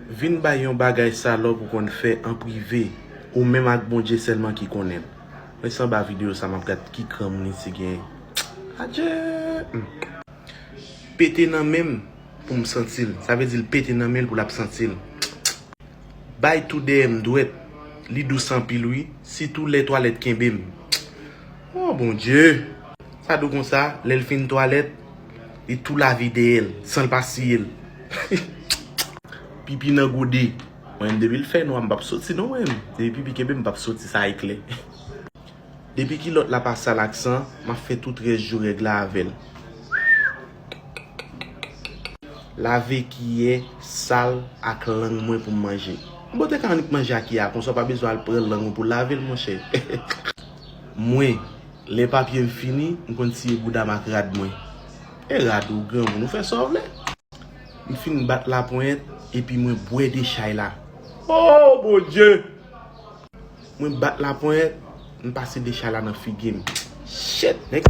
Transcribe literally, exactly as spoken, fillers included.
Vin bay yon bagay salòp ou konn fè an prive, ou menm ak Bondye sèlman ki konnen l. Mwen se anba videyo sa m ap gad ki kran moun isi gen. Adje! Hmm. Pete nan men m pou m santi l. Sa vle di l pete nan men l pou l ap santi l. Bay tou dèyè m dwèt. Li dous anpil wi, sitou lè twalèt kenbe m. Oh Bondye! Sa dou konsa, lè l fin twalèt, li tou lave dèyè l, san l pa siye l. Pipi nan gode. Mwen menm depi l fè nwa, m p ap soti non mwen menm. Depi pipi kenbe m, m p ap soti, sa e klè. Depi kilòt la pa sal ak san, m ap fè tout rès jou règ la avè l. Lave kiyè sal ak lang mwen pou m manje. Bon, te ka annik manje ak kiyè a, konsa w pa bezwen al pran lang ou pou lave l, monchè. Mwen, lè papye m fini, m konn siye bouda m ak rad mwen. E rad ou, granmoun, ou fè sa w vle. M fin bat laponyèt, epi mwen bwè dechay la. Oh, Bondye! Mwen bat laponyèt, m pase dechay la nan figi m. Shit, nèg.